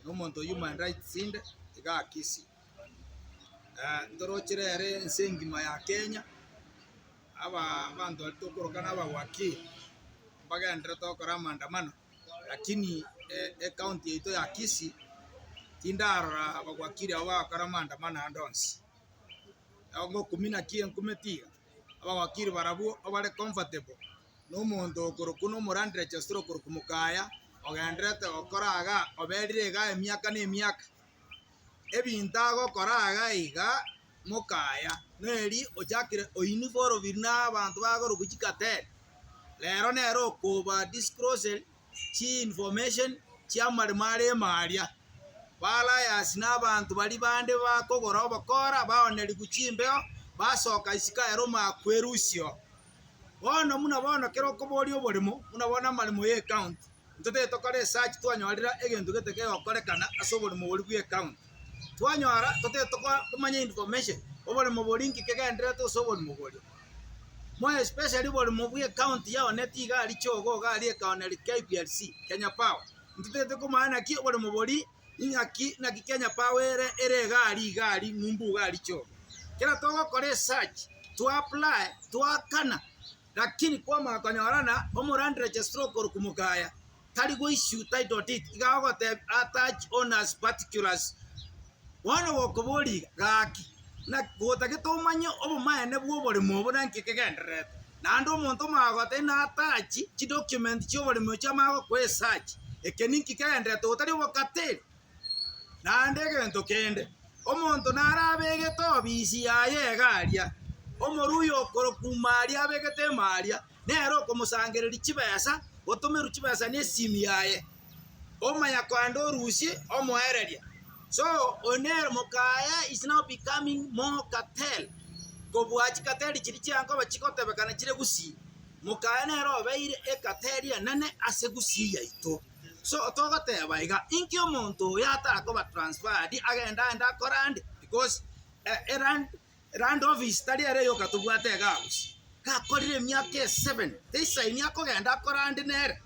Na omonto o human rights inde igaa Kisii. Ntoroche rero ense engima ya Kenya, aba abanto baria tokoroka na abawakili, mbagenderete gokora amaandamano, lakini ecounty yaito ya Kisii, tindarora abawakili abwo bagokora amaandamano ande onsi. Ngokumia naki enkumeti iga, abawakili barabwo bare comfortable. Na omonto okorokwa nomorandi Register okorokwa Mokaya, ogendererete gokora iga, oberire iga emiaka na emiaka. Ebinto agokora iga iga Mokaya, neri ochakire oinvolved na abanto bakorokwa chikateri. Rero nere okoba disclosing chiinformation chiamaremo are ime aria. Ba liars na abanto baria bande bakogora obokora baonerigwe chimbeo, basoka isiko ere omakwerusio. Bono buna bono kera okoboria oboremo, buna bono amaremo y'ecounty, intwe totari tokore esearch twanyorire egento gete kegokorekana ase oboremo boria bwa ecounty. Twanyora totari tomanye information, oboremo boria nki kegendererete ase oboremo boria. More especially oboremo bwa ecounty yaoneti iga aria Chogo iga aria ekaoneri KPLC, Kenya Power. Intwe totagete komanya naki oboremo boria. Ing'aki naki Kenya Power ere ere iga aria iga aria ng'umbu iga aria Chobe. Kera togokora esearch, twa apply, twakana, lakini kwamanya konyora ng'a omoland registrar okorokwa Mokaya tari go issue title deed, iga agogotebia attach owners particulars. Bono gokoboria iga, gaki, naki gotagete omanye obomaene bwa oboremo obo naki kegendererete. Naende omonto omanye gotebia ng'a attach chidocument chia oboremo echio amanye gokoa esearch. Eke ninki kegendererete otari obokateri? Naende egento kende, omonto nare abegete obisi yaye iga aria, omoruya okorokwa ime aria abegete ime aria, nere okomosangereria chibesa, otomerwe chibesa na esimi yaye, omanya kogenda orusie omoereria. So, oyo nere mokaya is now becoming more cartel, kobua chikateri chiria chiankoba chigotebekana chire gusii. Mokaya nere obeire ekateri enene ase gusii yaito. So togoteba iga, inki omonto oyo atakoba transferred agende aende akore ande? Because land land office tari ere yoka tobwate igaa gusii. Gakorire emiaka eseven, teisaini akogenda akore ande nere.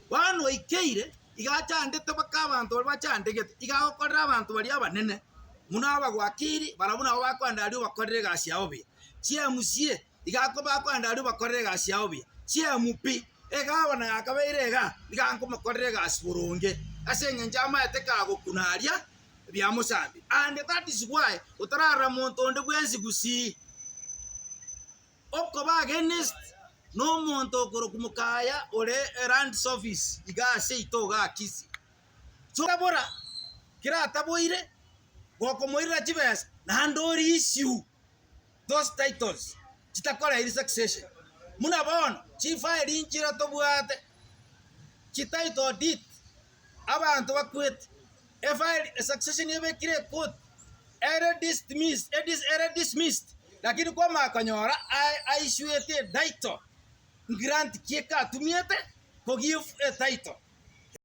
Bono oikeire, iga achandete mpaka abanto baria bachandegete, iga agokorera abanto baria abanene, buna abagwakiri, barabwo nabo bakoenda aria obakorere egasi yabo buya. Chiamusie. Iga akobakwanda aria obakorere egasi yao buya, chiamu pi, egavana yakabeire iga, iga nkomokorera egasi boronge, ase engencho amaete kagokuna aria biamosambire. And that is why otararora monto onde bwensi gusii okoba against na omonto okorokwa mokaya ore lands office iga ase seito igaa Kisii. So tabora, kera ataboire, gokomoirera chibesa naende ore issue. Those titles chitakoreiri succession. Buna bono chifairi nchire tobwate, chititle deed, abanto bakwete, efairi esuccession ebekire ekoti, ere dismissed, ere dismissed, lakini kwamanya konyora aissuete etitle, grant ki ekatumiete ko give a title.